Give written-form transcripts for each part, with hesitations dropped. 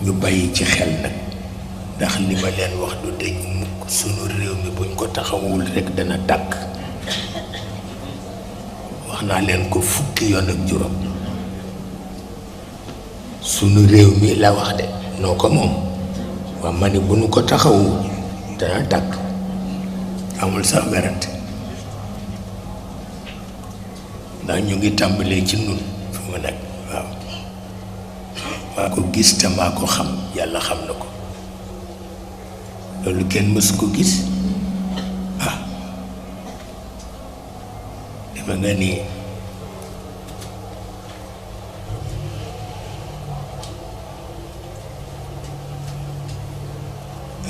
ñu bàyyi ci xel nag ndax li ma leen wax du dëj mukk sunu réew mi buñ ko taxawul rekk dana tàkk wax naa leen ko fukki yoon ak juróom sunu réew mi la wax de noo ko moom waa ma ni bu nu ko taxawul dana tàkk amul sax werante ndax ñu ngi tàmbalee ci nun fi mu nekk waaw maa ko gis te maa ko xam yàlla xam na ko loolu kenn mësu ko gis dafa nga ni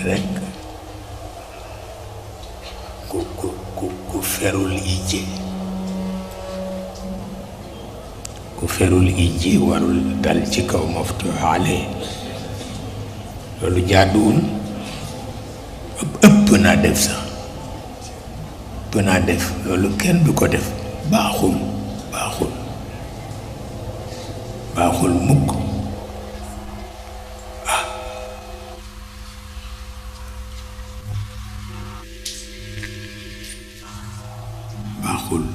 rekk ku ferul ijje ku ferul ijji warul dal ci kaw maftuux ale loolu jaaduwul ëpp naa def sax ëpp naa def loolu kenn du ko def baaxul baaxul mukk baaxul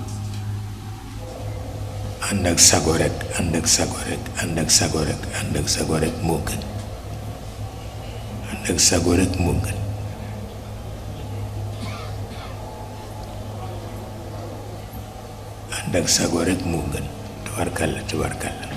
ànd ak sago rek ànd ak sago rek ànd ak sago rek ànd ak sago rek moo gën ànd ak sago rek moo gën ànd ak sago rek moo gën tubarkalla